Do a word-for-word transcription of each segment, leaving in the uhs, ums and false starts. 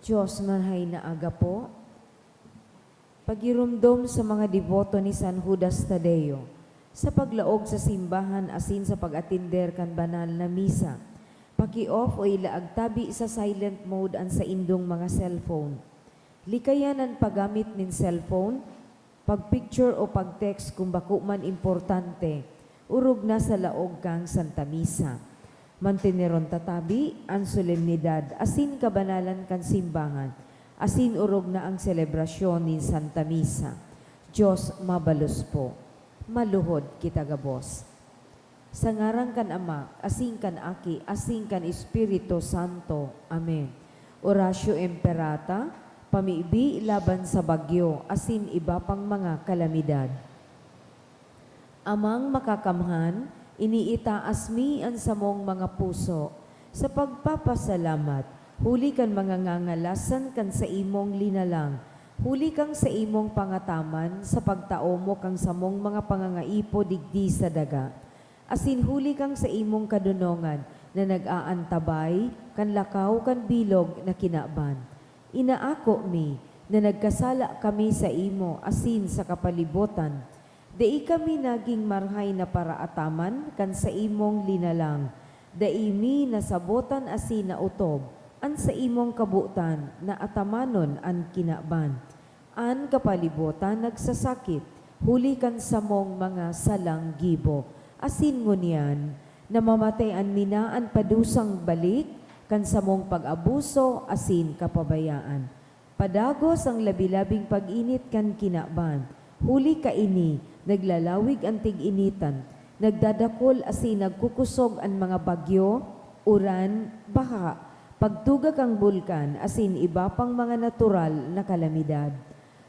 Diyos, marhay na aga po. Pagiromdom sa mga deboto ni San Judas Tadeo sa paglaog sa simbahan asin sa pag-atender kan banal na misa. Paki-off o ilaag tabi sa silent mode an saindong mga cellphone. Likayan an paggamit nin cellphone, pag-picture o pag-text kun bako man importante, orog na sa laog kan Santa Misa. Manteneron ta tabi an solemnidad asin kabanalan kan simbahan, asin orog na an selebrasyon nin Santa Misa. Diyos mabalos po. Maluhod kita gabos. Sa ngaran kan Ama, asin kan Aki, asin kan Espiritu Santo. Amen. Oratio Imperata, pamibi laban sa bagyo, asin iba pang mga kalamidad. Amang Makakamhan, iniitaas mi an samong mga puso sa pagpapasalamat, huli kan mga ngangalasan kan saimong linalang, huli kan saimong pangataman sa pagtao mo kan samong mga pangangaipo digdi sa daga, asin huli kan saimong kadonongan na nag-aantabay kan lakaw kan bilog na kinaban. Inaako mi na nagkasala kami saimo asin sa kapalibotan. Dai kami nagin marhay na paraataman kan saimong linalang. Dai mi nasabotan asin naotob an saimong kabotan na atamanon an kinaban. An kapalibotan nagsasakit huli kan samong mga salang gibo, asin ngunyan namamatean mi na an padusang balik kan samong pag-abuso asin kapabayaan. Padagos an labi-labing pag-init kan kinaban, huli kaini naglalawig an tig-initan, nagdadakol asin nagkukosog an mga bagyo, uran, baha, pagtuga kan bulkan asin iba pang mga natural na kalamidad.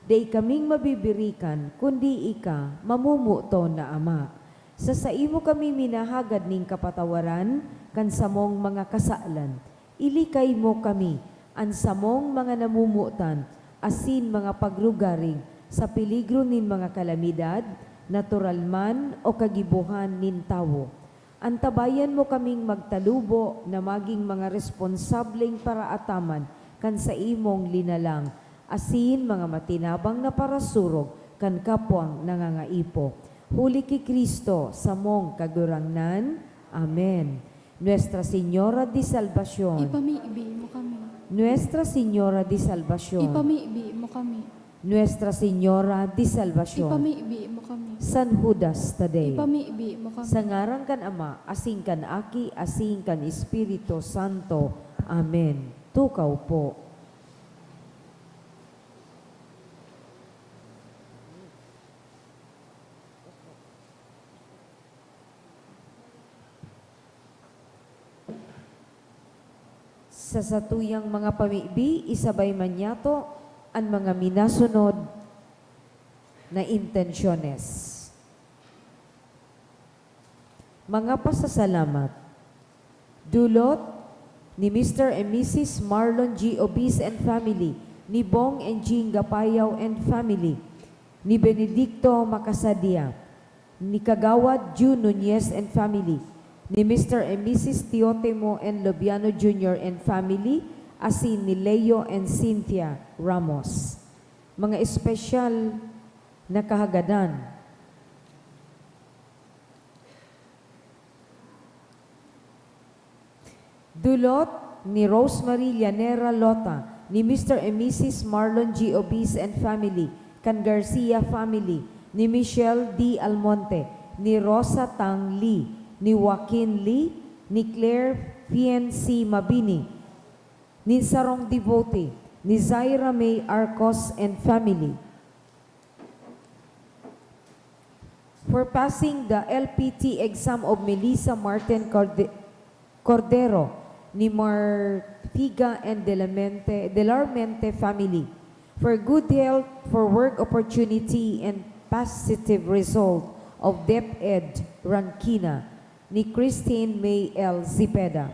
Dai kaming mabibirikan, kundi ika, mamomoton na Ama. Sa saimo kami minahagad nin kapatawaran kan samong mga kasalan. Ilikay mo kami, an samong mga namomotan, asin mga pagrugaring sa peligro nin mga kalamidad, natural man o kagibohan nin tawo. Antabayan mo kaming magtalubo na magin mga responsableng paraataman kan saimong linalang, asin mga matinabang na parasurog kan kapwang nangangaipo. Huli ki Cristo, samong Kagurangnan. Amen. Nuestra Señora de Salvacion. Ipamibi mo kami. Nuestra Señora de Salvacion. Ipamibi mo kami. Nuestra Señora de Salvacion. Ipamibi mo kami. San Judas Tadeo. Ipamibi mo kami. Sa ngaran kan Ama, asin kan Aki, asin kan Espiritu Santo. Amen. Tukaw po. Sa satuyang mga pamibi, isabay man niyato an mga minasunod na intensyones. Mga pasasalamat. Dulot ni Mister and Missus Marlon G. Obis and family, ni Bong and Jean Gapayaw and family, ni Benedicto Macasadia, ni Kagawad Jun Nunez and family, ni Mister and Missus Teotemo and Lobiano Junior and family, asin ni Leo and Cynthia Ramos. Mga espesyal na kahagadan. Dulot ni Rosemary Llanera Lota, ni Mister and Missus Marlon G. Obis and family, kan Garcia family, ni Michelle D. Almonte, ni Rosa Tang Lee, ni Joaquin Lee, ni Claire Fiency Mabini, nin sarong devotee, ni Zaira May Arcos and family. For passing the L P T exam of Melissa Martin Corde-, Cordero, ni Marfiga and Delamente, Delarmente family. For good health, for work opportunity, and positive result of DepEd Rankina, ni Christine May L. Zepeda.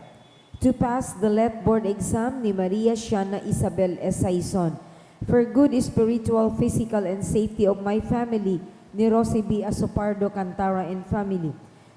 To pass the let board exam ni Maria Shana Isabel Esaison. For good spiritual, physical, and safety of my family ni Rosie B. Asopardo Cantara and family.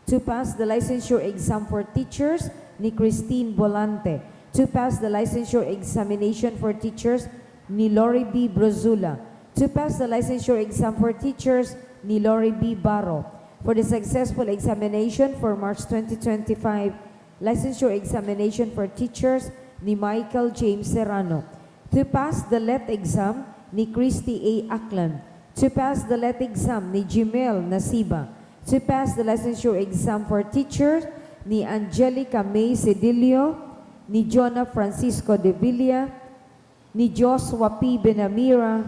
To pass the licensure exam for teachers ni Christine Volante. To pass the licensure examination for teachers ni Lori B. Brozula. To pass the licensure exam for teachers ni Lori B. Baro. For the successful examination for March twenty twenty-five, licensure examination for teachers ni Michael James Serrano. To pass the let exam ni Christy A. Aklan. To pass the let exam ni Jimel Nasiba. To pass the licensure exam for teachers ni Angelica May Cedillo, ni Jonah Francisco de Villa, ni Joshua P. Benamira,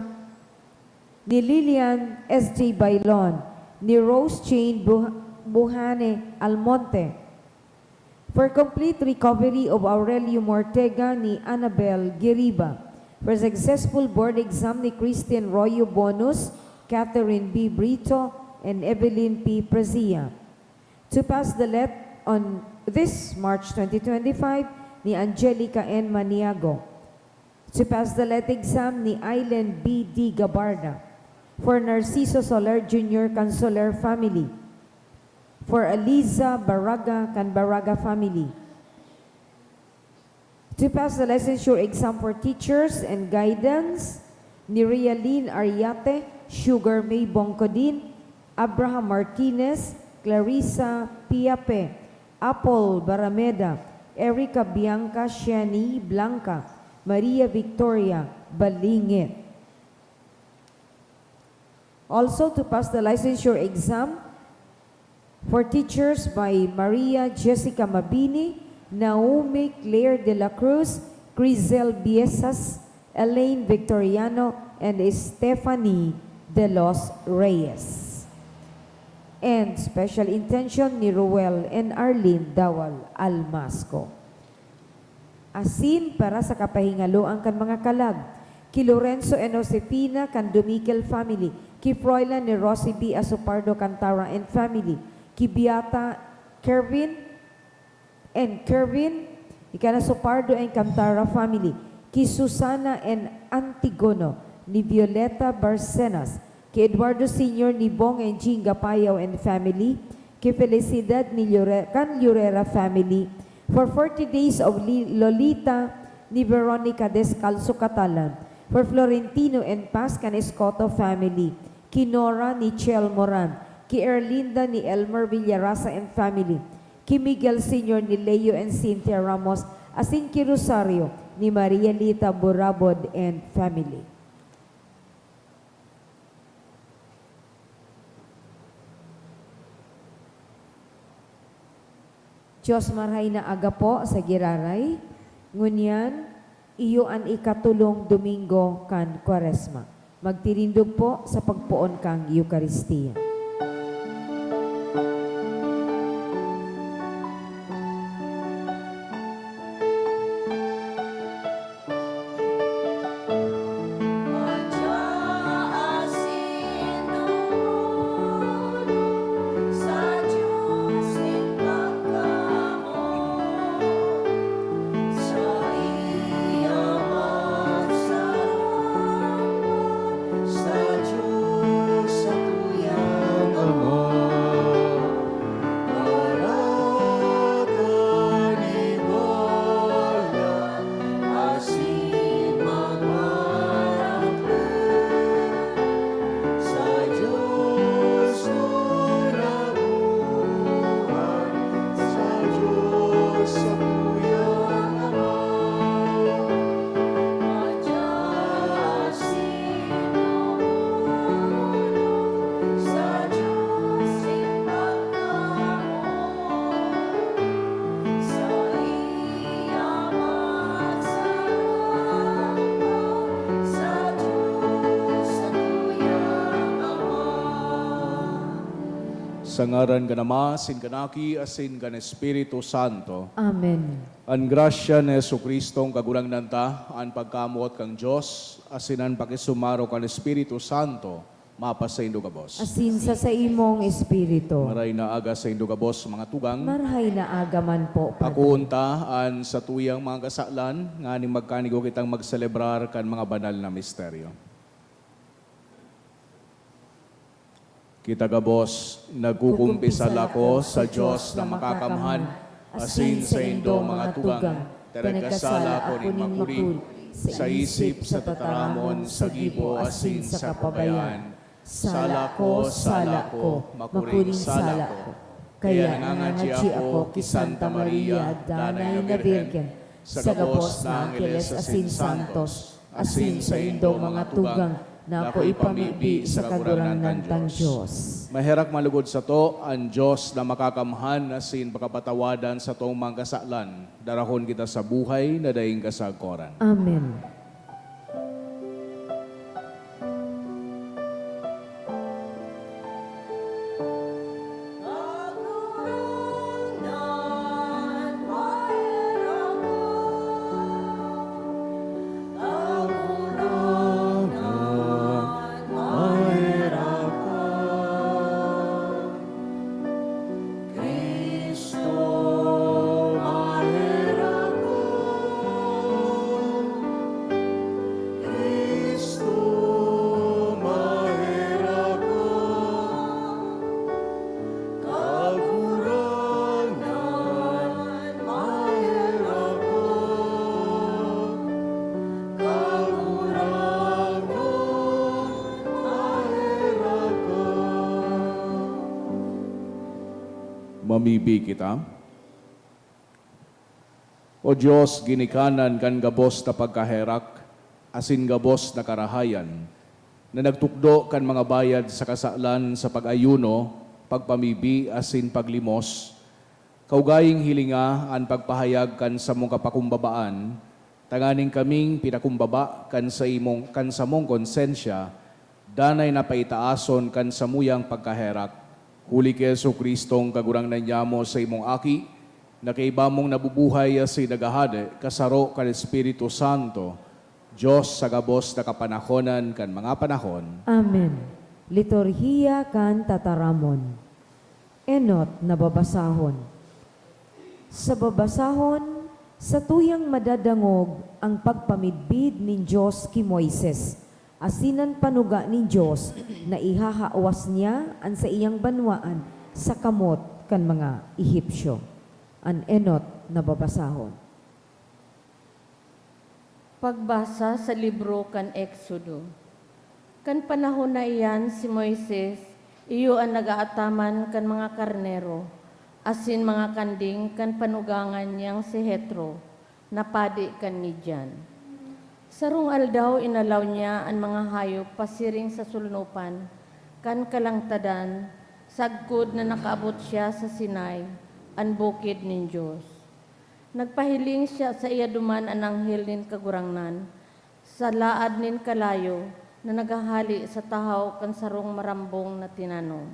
ni Lilian S J Bailon, ni Rose Jane Buh-, Buhane Almonte. For complete recovery of Aurelio Mortega ni Annabel Giriba. For successful board exam ni Christine Royo Bonus, Catherine B. Brito, and Evelyn P. Prezia. To pass the let on this March twenty twenty-five ni Angelica N. Maniago. To pass the let exam ni Ailen B. D. Gabarda. For Narciso Soler Junior Consoler family. For Aliza Baraga kan Baraga family. To pass the licensure exam for teachers and guidance ni Realin Ariate, Sugar May Bongcodin, Abraham Martinez, Clarissa Piape, Apple Barameda, Erica Bianca, Shani Blanca, Maria Victoria Balingit. Also, to pass the licensure exam for teachers by Maria Jessica Mabini, Naomi Claire de la Cruz, Crizel Biesas, Elaine Victoriano, and Stephanie de los Reyes. And special intention ni Ruel and Arlene Dawal Almasco. Asin para sa kapahingaloan kan mga kalag, ki Lorenzo and Josefina kan Dumikel family, ki Froilan ni Rosie B. Asopardo Cantara and family, ki Beata Kervin and Kervin, ki Asopardo and Cantara family, ki Susana and Antigono ni Violeta Barcenas, ki Eduardo Senior ni Bong and Jean Gapayaw and family, ki Felicidad ni Llore-, kan Llorera family, for forty days of Li-, Lolita ni Veronica Descalzo Catalan, for Florentino and Paz kan Escoto family, ki Nora ni Chel Moran, ki Erlinda ni Elmer Villarasa and family, ki Miguel Senior ni Leo and Cynthia Ramos, asin ki Rosario ni Maria Lita Burabod and family. Dios, marahay na aga po sa giraray. Ngunyan, iyo an ikatolong Domingo kan Kwaresma. Magtirindog po sa pagpoon kan Eukaristia. Sa ngaran kan Ama, asin kan Aki, asin kan Espiritu Santo. Amen. An grasya ni Jesu-Cristong Kagurangnan ta, an pagkamoot kan Dios, asin an pakisumaro kan Espiritu Santo, mapasaindo gabos. Asin sa saimong espiritu. Maray na aga saindo gabos, mga tugang. Marhay na aga man po, Padre. Akoon ta an satuyang mga kasalan, nganing magkanigo kitang magselebrar kan mga banal na misteryo. Kita gabos, nagkukumpisal ako sa Dios na makakamhan, asin saindo, mga tugang, ta nagkasala ako nin makuri, sa isip, sa tataramon, sa gibo, asin sa kapabayaan. Sala ko, sala ko, makuring sala ko. Kaya nangangadyi ako ki Santa Maria, Danay na Birhen, sa gabos na angheles asin santos, asin saindong mga tugang, na ako ipamibi sa Kagurangnan tang Dios. Maherak man lugod sato an Dios na makakamhan asin pakapatawadan satong mga kasalan. Darahon kita sa buhay na daing kasagkoran. Amen. Cristo, maherak ka. Cristo, maherak ka. Kagurangnan, maherak ka. Kagurangnan, maherak ka. Mamibi kita. O Dios, ginikanan kan gabos na pagkaherak asin gabos na karahayan, na nagtukdo kan mga bayad sa kasalan sa pag-ayuno, pagpamibi, asin paglimos, kaugaying hilinga an pagpahayag kan samong kapakumbabaan, tanganing kaming pinakumbaba kan saimong, kan samong konsensya, danay na paitaason kan samuyang pagkaherak. Huli ki Jesu-Cristong Kagurangnan nyamo, sa imong Aki, na kaiba mong nabubuhay asin naghahade, kasaro kan Espiritu Santo, Dios sa gabos na kapanahonan kan mga panahon. Amen. Liturhiya kan Tataramon. Enot na babasahon. Sa babasahon, satuyang madadangog an pagpamidbid nin Dios ki Moises, asin an panuga nin Dios na ihahawas niya an saiyang banwaan sa kamot kan mga Egipcio. An enot na babasahon. Pagbasa sa libro kan Exodo. Kan panahon na iyan, si Moises iyo an nag-aataman kan mga karnero asin mga kanding kan panugangan niyang si Jetro, na padi kan Midian. Sarong aldaw, inalaw niya an mga hayop pasiring sa solnopan kan kalangtadan, sagkod na nakaabot siya sa Sinai, an bukid nin Dios. Nagpahiling siya saiya duman an anghel nin Kagurangnan, sa laad nin kalayo na naghahale sa tahaw kan sarong marambong na tinanom.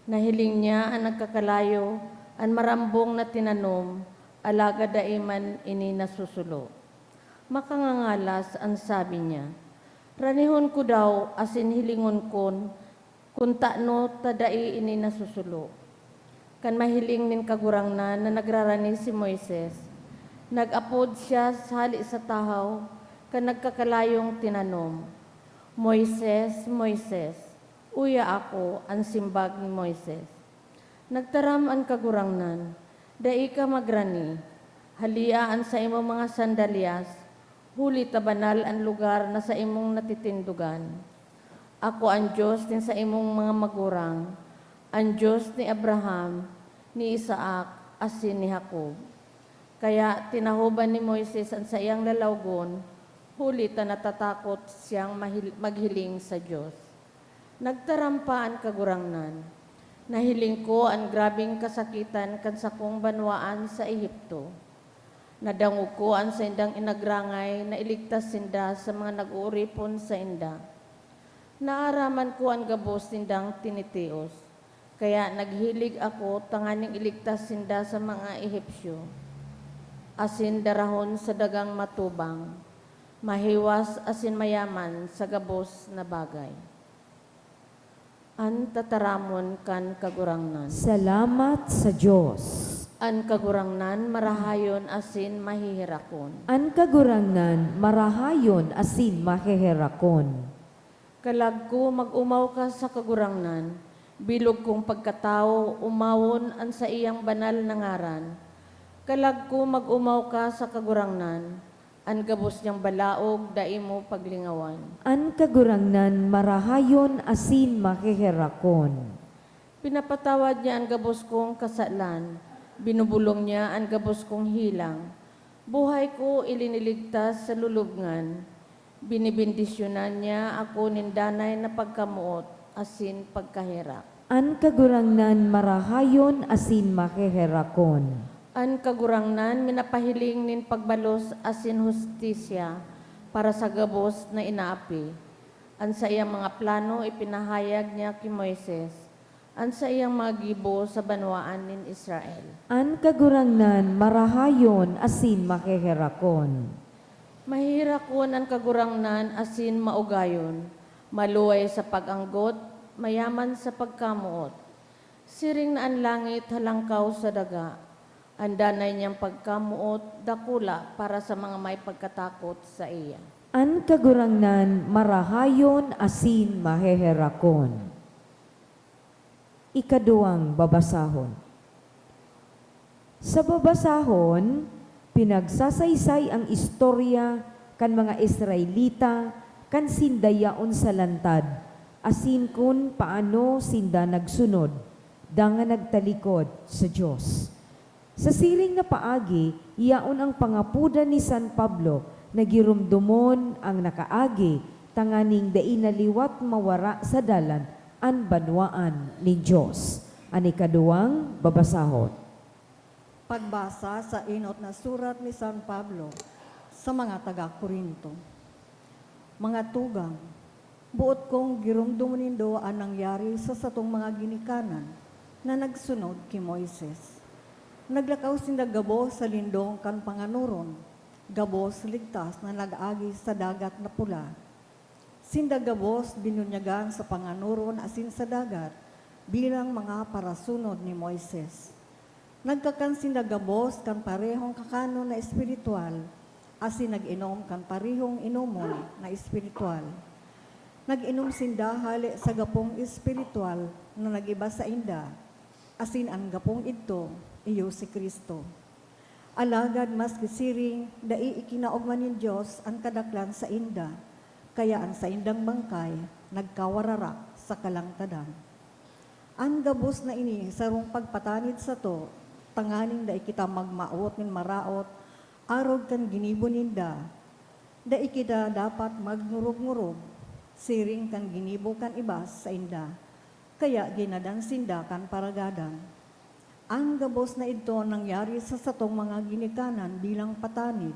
Nahiling niya an nagkakalayo, an marambong na tinanom, alagad dai man ini nasusulo. Makangangalas an sabi niya, "Ranihon ko daw asin hilingon kon kun tano ta dai ini nasusulo." Kan mahiling nin Kagurangnan na nagrarani si Moises, nag-apod siya sa hale sa tahaw kan nagkakalayong tinanom, "Moises, Moises!" "Uya ako," an simbag ni Moises. Nagtaram an Kagurangnan, "Dai ka magrani. Halia an saimong mga sandalyas, huli ta banal an lugar na saimong natitindogan. Ako an Dios nin saimong mga magurang, an Dios ni Abraham, ni Isaac, asin ni Jacob." Kaya tinahoban ni Moises an saiyang lalawgon, huli ta natatakot siyang mahil-, maghiling sa Dios. Nagtaram pa an Kagurangnan, "Nahiling ko an grabeng kasakitan kan sakong banwaan sa Egipto. Nadangog ko an saindang inagrangay na iligtas sinda sa mga nag-ooripon sainda. Naaraman ko an gabos nindang tinitios, kaya naghilig ako tanganing iligtas sinda sa mga Egipcio, asin darahon sa dagang matubang, mahiwas asin mayaman sa gabos na bagay." An tataramon kan Kagurangnan. Salamat sa Diyos. An Kagurangnan marahayon asin maheherakon. An Kagurangnan marahayon asin maheherakon. Kalag ko, mag-omaw ka sa Kagurangnan, bilog kong pagkatawo, omawon an saiyang banal na ngaran. Kalag ko, mag-omaw ka sa Kagurangnan, an gabos niyang balaog dai mo paglingawan. An Kagurangnan marahayon asin maheherakon. Pinapatawad niya an gabos kong kasalan, binubulong niya an gabos kong helang. Buhay ko iliniligtas sa lulubngan, binibendisyonan niya ako nin danay na pagkamoot asin pagkaherak. An Kagurangnan marahayon asin maheherakon. An Kagurangnan minapahiling nin pagbalos asin hustisya para sa gabos na inaapi. An saiyang mga plano ipinahayag niya ki Moises, an saiyang mga gibo sa banwaan nin Israel. An Kagurangnan marahayon asin maheherakon. Maheherakon an Kagurangnan asin maugayon, maluway sa pag-anggot, mayaman sa pagkamoot. Siring na an langit halangkaw sa daga, an danay niyang pagkamoot dakula para sa mga may pagkatakot saiya. An Kagurangnan marahayon asin maheherakon. Ikaduwang babasahon. Sa babasahon, pinagsasaysay ang istorya kan mga Israelita kan sinda yaon sa lantad, asin kun paano sinda nagsunod dangan nagtalikod sa Dios. Sa siring na paagi, yaon ang pangapodan ni San Pablo na giromdomon ang nakaagi tanganing dai na liwat mawara sa dalan an banwaan nin Dios. An ikaduwang babasahon. Pagbasa sa enot na surat ni San Pablo sa mga taga Corinto. Mga tugang, boot kong giromdomon nindo an nangyari sa satong mga ginikanan na nagsunod ki Moises. Naglakaw sinda gabos sa lindong kan panganoron, gabos ligtas na nag-agi sa Dagat na Pula. Sinda gabos binunyagan sa panganoron asin sa dagat bilang mga parasunod ni Moises. Nagkakan sinda gabos kan parehong kakanon na espiritual, asin nag-inom kan parehong inomon na espiritual. Nag-inom sinda hale sa gapong espiritual na nag-iba sainda, asin an gapong idto iyo si Cristo. Alagad maski siring, dai ikinaogma nin Dios an kadaklan sainda, kaya an saindang bangkay nagkawararak sa kalangtadan. An gabos na ini sarong pagpatanid sato tanganing dai kita magmawot nin maraot arog kan ginibo ninda. Dai kita dapat magngurog-ngurog siring kan ginibo kan iba sainda, kaya ginadan sinda kan paragadan. An gabos na idto nangyari sa satong mga ginikanan bilang patanid,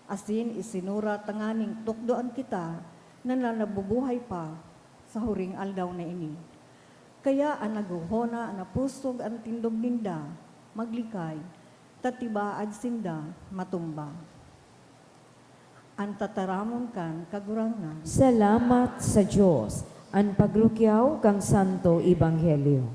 asin isinurat tanganing tukdoan kita na na nabubuhay pa sa huring aldaw na ini. Kaya an naghohona na pusog an tindog ninda, maglikay, ta tibaad sinda matumba. An tataramon kan Kagurangnan. Salamat sa Dios. An pagrukyaw kan Santo Ebanghelyo.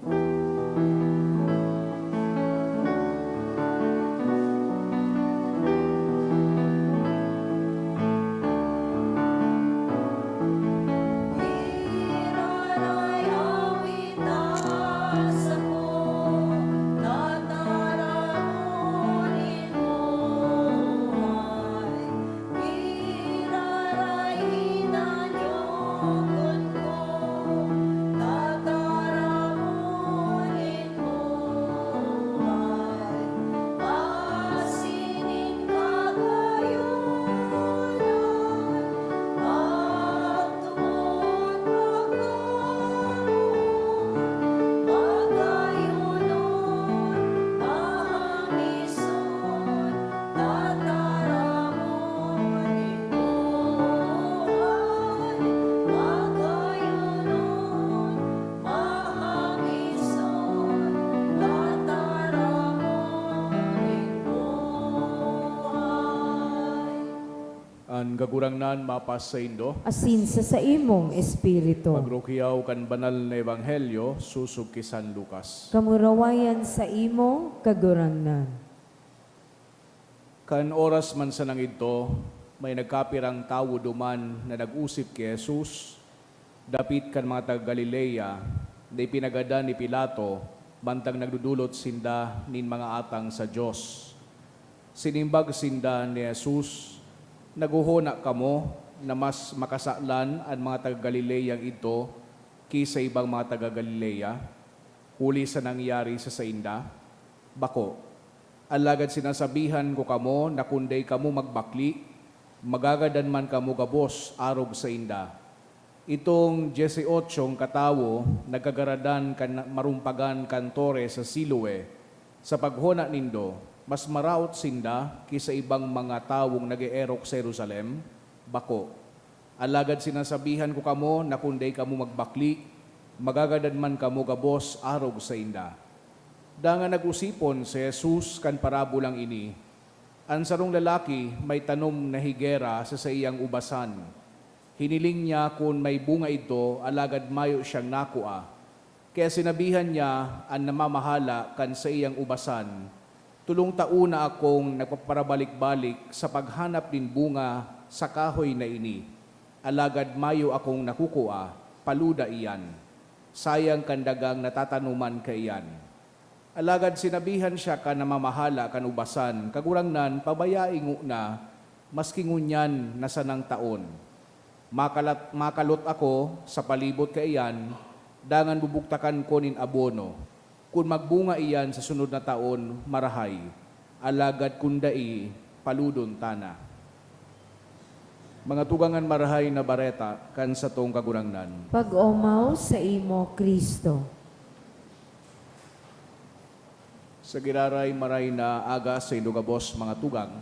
Kagurangnan mapas saindo. Asin sa saimong espiritu. Pagrukyaw kan banal na ebanghelyo sosog ki San Lucas. Kamurawayan saimo, Kagurangnan. Kan oras man sanang idto, may nagkapirang tawo duman na nag-osip ki Jesus dapit kan mga taga Galilea na ipinagadan ni Pilato mantang nagdodolot sinda nin mga atang sa Dios. Sinimbag sinda ni Jesus, "Naghohona kamo na mas makasalan an mga taga Galileang idto ki sa ibang mga taga Galilea, huli sa nangyari sa sainda? Bako! Alagad sinasabihan ko kamo na kun dai kamo magbakli, magagadan man kamo gabos arog sainda." Itong diyes y otsyong katawo nagkagaradan kan marumpagan kan tore sa Siloe. Sa paghona nindo, mas maraot sinda ki sa ibang mga tawong nag-eerok sa Jerusalem? Bako! Alagad sinasabihan ko kamo na kun dai kamo magbakli, magagadan man kamo gabos arog sainda. Dangan nag-osipon si Jesus kan parabolang ini, "An sarong lalaki may tanom na higera sa saiyang ubasan. Hiniling niya kun may bunga idto, alagad mayo siyang nakua. Kaya sinabihan niya an namamahala kan saiyang ubasan, 'Tolong taon na akong nagpaparabalik-balik sa paghanap nin bunga sa kahoy na ini, alagad mayo akong nakukua. Paluda iyan. Sayang kan dagang natatanoman kaiyan.' Alagad sinabihan siya kan namamahala kan ubasan, 'Kagurangnan, pabayai ngona, maski ngunyan na sanang taon. Makalat-, makalot ako sa palibot kaiyan, dangan bubugtakan ko nin abono. Kun magbunga iyan sa sunod na taon, marahay. Alagad kun dai, paludon ta na.'" Mga tugang, an Marahay na Bareta kan satong Kagurangnan. Pag-omaw saimo, Cristo. Sa giraray, maray na aga saindo gabos, mga tugang.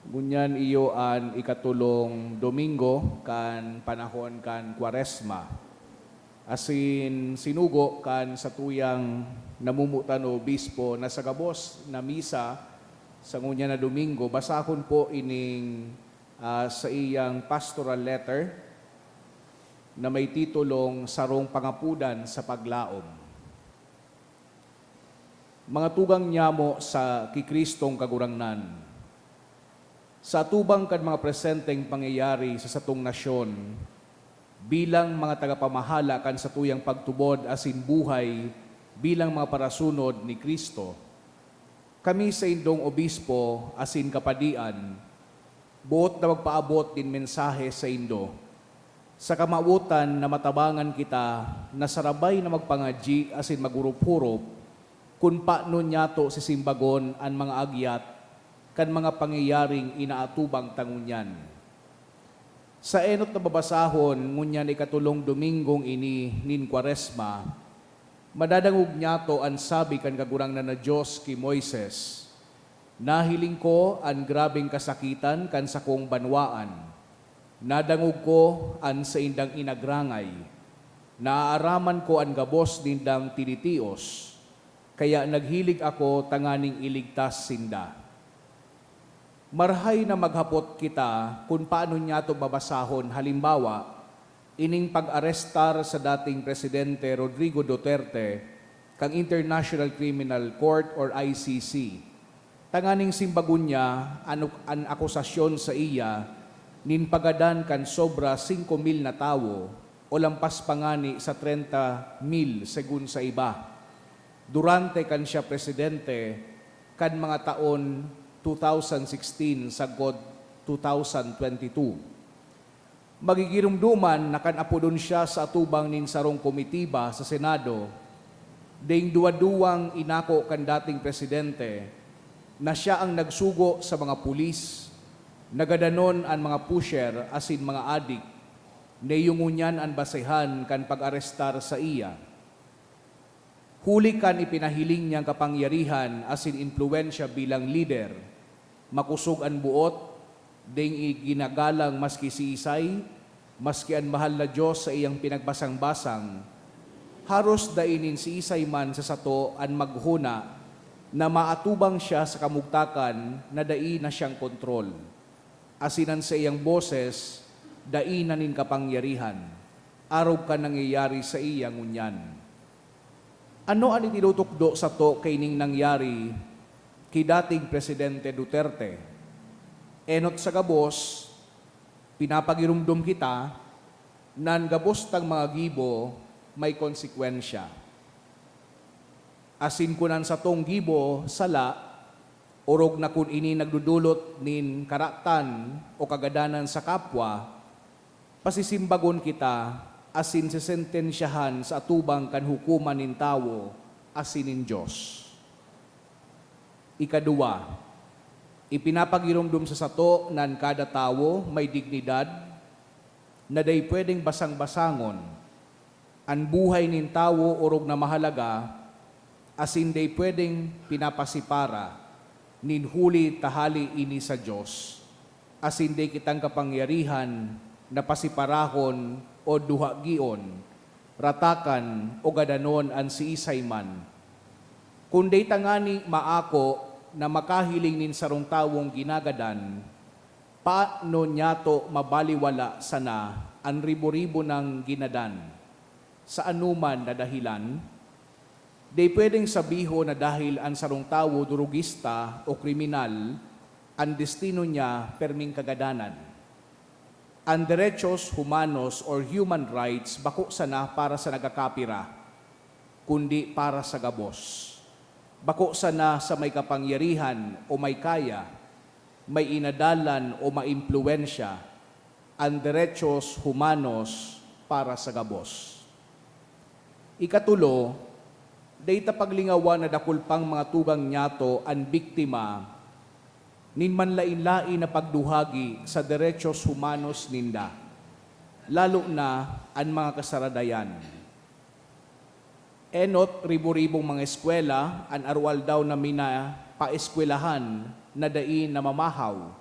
Ngunyan iyo an ikatolong Domingo kan panahon kan Kwaresma. Asin sinugo kan satuyang namomotan na obispo na sa gabos na misa sa ngunyan na Domingo, basahon po ining, ah, saiyang pastoral letter na may titulong Sarong Pangapodan sa Paglaom. Mga tugang nyamo sa ki Cristong Kagurangnan, sa atubang kan mga presenteng pangyayari sa satong nasyon, bilang mga tagapamahala kan satuyang pagtubod asin buhay bilang mga parasunod ni Cristo, kami saindong obispo asin kapadian, boot na magpaabot nin mensahe saindo, sa kamawotan na matabangan kita na sarabay na magpangadyi asin maghurup-hurup kun paano nyato sisimbagon an mga agyat kan mga pangyayaring inaatubang ta ngunyan. Sa enot na babasahon ngunyan na ikatolong Domingong ini nin Kwaresma, madadangog nyato an sabi kan Kagurangnan na Dios ki Moises, "Nahiling ko an grabeng kasakitan kan sakong banwaan. Nadangog ko an saindang inagrangay. Naaaraman ko an gabos nindang tinitios. Kaya naghilig ako tanganing iligtas sinda." Marahay na maghapot kita kun paano nyato babasahon, halimbawa, ining pag-arestar sa dating Presidente Rodrigo Duterte kan International Criminal Court or I C C, tanganing simbagon niya an, an akusasyon saiya nin pagadan kan sobra singko mil na tawo o lampas pa ngani sa trenta mil segun sa iba, durante kan siya presidente kan mga taon two thousand sixteen sagkod two thousand twenty-two. Magigiromdoman na kan apodon siya sa atubang nin sarong komitiba sa Senado, daing duwa-duwang inako kan dating presidente na siya ang nagsugo sa mga pulis, nagadanon an mga pusher asin mga adik, na iyo ngunyan an basehan kan pag-arestar saiya. Huli kan ipinahiling niyang kapangyarihan asin impluwensya bilang lider, makosog an boot, daing iginagalang maski siisay, maski an mahal na Dios saiyang pinagbasang-basang, haros dai nin siisay man sa sato an maghona na maatubang siya sa kamugtakan na dai na siyang kontrol. asin an saiyang boses dai na nin kapangyarihan, arog kan nangyayari saiya ngunyan. Ano an itinutukdo sato kaining nangyari ki dating Presidente Duterte? Enot sa gabos, pinapagiromdom kita na an gabos tang mga gibo may konsekwensya. Asin kun an satong gibo sala, orog na kun ini nagdodolot nin karatan o kagadanan sa kapwa, pasisimbagon kita asin sesentensyahan sa atubang kan hukoman nin tawo asin nin Dios. Ikaduwa, ipinapagiromdom sa sato na an kada tawo may dignidad na dai pwedeng basang-basangon. An buhay nin tawo orog na mahalaga, asin dai pwedeng pinapasipara, nin huli ta hale ini sa Dios, asin dai kitang kapangyarihan na pasiparahon o duhagion, ratakan o gadanon an siisay man. Kun dai tangani maako na makahiling nin sarong tawong ginagadan, paano niyato mabaliwala sana an ribo-ribo nang ginadan? Sa anoman na dahilan, dai pwedeng sabihon na dahil an sarong tawo durugista o kriminal, an destino niya perming kagadanan. An derechos humanos or human rights bako sana para sa nagkakapira, kundi para sa gabos. Bako sana sa may kapangyarihan o may kaya, may inadalan o maimpluwensya, an derechos humanos para sa gabos. Ikatulo, dai ta paglingawan na dakul pang mga tugang niyato an biktima nin manlaen-laen na pagduhagi sa derechos humanos ninda, lalo na an mga kasaradayan. Enot ribo-ribong mga eskwela an aroaldaw na minapaeskwelahan na dai namamahaw,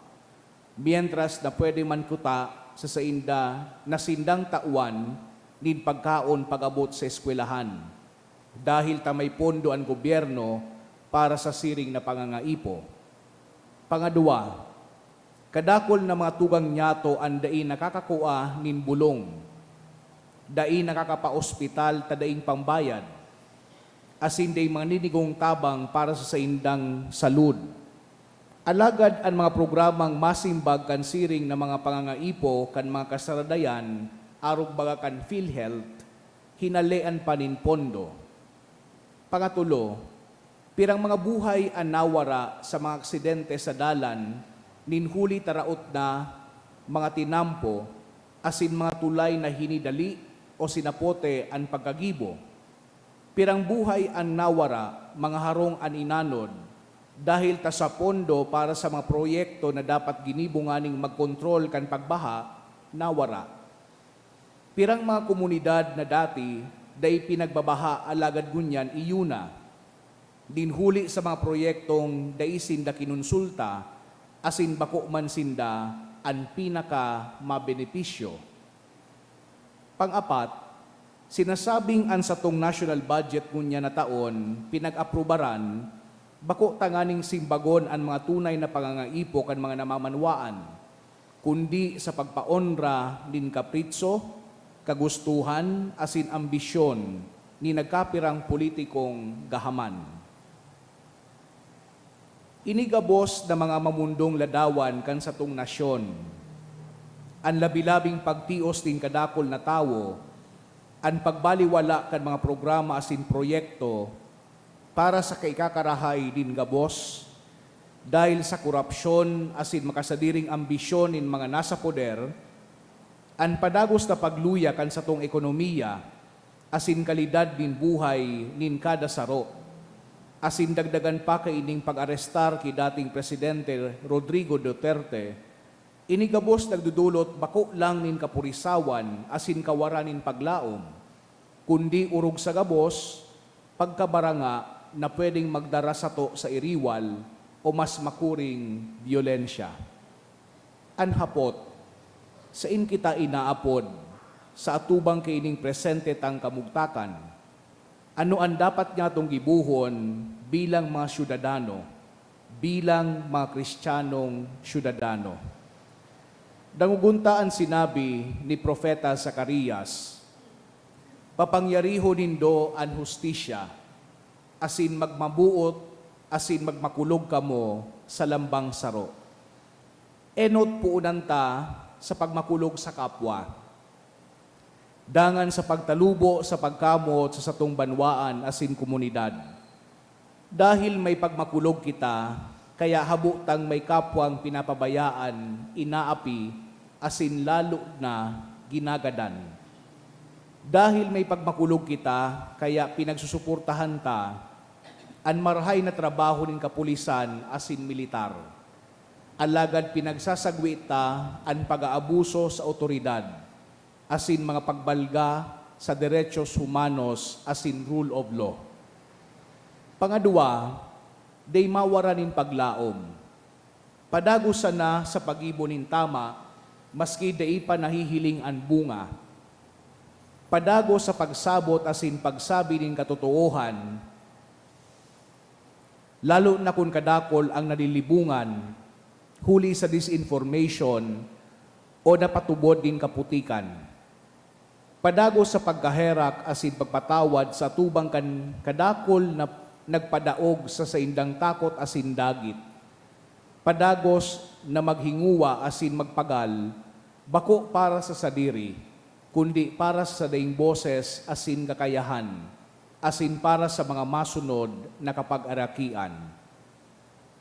mientras na pwede man kuta sa sainda na sindang tawan nin pagkaon pag-abot sa eskwelahan, dahil ta may pondo an gobyerno para sa siring na pangangaipo. Pangadwa, kadakul na mga tugang niyato an dai nakakakua nin bolong, dai nakakapaospital ta daing pambayad, asin dai maninigong tabang para sa saindang salud. Alagad an mga programang masimbag kan siring na mga pangangaipo kan mga kasaradayan, arog baga kan PhilHealth, hinalean pa nin pondo. Pangatulo, pirang mga buhay an nawara sa mga aksidente sa dalan nin huli ta raot na mga tinampo asin mga tulay na hinidali o sinapote an pagkagibo. Pirang buhay an nawara, mga harong an inanod, dahil ta sa pondo para sa mga proyekto na dapat ginibo nganing magkontrol kan pagbaha, nawara. Pirang mga komunidad na dati dai pinagbabaha alagad ngunyan iyo na, nin huli sa mga proyektong dai sinda kinonsulta asin bako man sinda an pinakamabenepisyo. Pang-apat, sinasabing an satong national budget ngunyan na taon pinag-aprobaran bako tanganing simbagon an mga tunay na pangangaipo kan mga namamanwaan, kundi sa pagpaonra nin kapritso, kagustuhan asin ambisyon ni nagkapirang politikong gahaman. Ini gabos na mga mamundong ladawan kan satong nasyon, an labi-labing pagtios nin kadakul na tawo, an pagbaliwala kan mga programa asin proyekto para sa kaikakarahay nin gabos, dahil sa korapsyon asin makasadiring ambisyon nin mga nasa poder, an padagos na pagluya kan satong ekonomiya asin kalidad nin buhay nin kada saro, asin dagdagan pa kaining pag-arestar ki dating Presidente Rodrigo Duterte, ini gabos nagdodolot bako lang nin kapurisawan asin kawaran nin paglaom, kundi orog sa gabos, pagkabaranga na pwedeng magdara sato sa iriwal o mas makuring byolensya. An hapot, sain kita inaapod sa atubang kaining presente tang kamugtakan? Ano an dapat nyatong gibohon bilang mga syudadano, bilang mga Kristiyanong syudadano? Dangogon ta an sinabi ni Propeta Zacarias, "Papangyarihon nindo an hustisya, asin magmabuot asin magmakulog kamo sa lambang saro." Enot poonan ta sa pagmakulog sa kapwa, dangan sa pagtalubo sa pagkamoot sa satong banwaan asin komunidad. Dahil may pagmakulog kita, kaya habo tang may kapwang pinapabayaan, inaapi, asin lalo na ginagadan. Dahil may pagmakulog kita, kaya pinagsusuportahan ta an marahay na trabaho nin kapulisan asin militar. Alagad pinagsasagwi ta an pag-aabuso sa awtoridad asin mga pagbalga sa derechos humanos asin rule of law. Pangadwa, dai mawara nin paglaom. Padagos sana sa paggibo nin tama, maski dai pa nahihiling an bunga. Padagos sa pagsabot asin pagsabi nin katotoohan, lalo na kun kadakul an nalilibongan huli sa disinformation o napatubod nin kaputikan. Padagos sa pagkaherak asin pagpatawad sa atubang kan kadakul na nagpadaog sa saindang takot asin dagit. Padagos na maghingowa asin magpagal, bako para sa sadiri, kundi para sa sadaing boses asin kakayahan, asin para sa mga masunod na kapagarakian.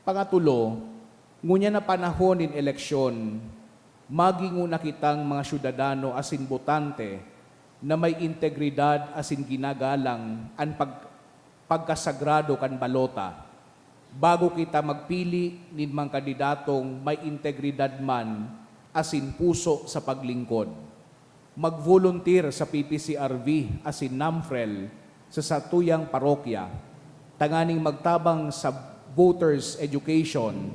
Pangatulo, ngunyan na panahon nin eleksyon, magingo na kitang mga syudadano asin botante na may integridad asin ginagalang an pag-, pagkasagrado kan balota, bago kita magpili nin mga kandidatong may integridad man asin puso sa paglingkod. Mag-volunteer sa P P C R V asin NAMFREL sa satuyang parokya, tanganing magtabang sa voters' education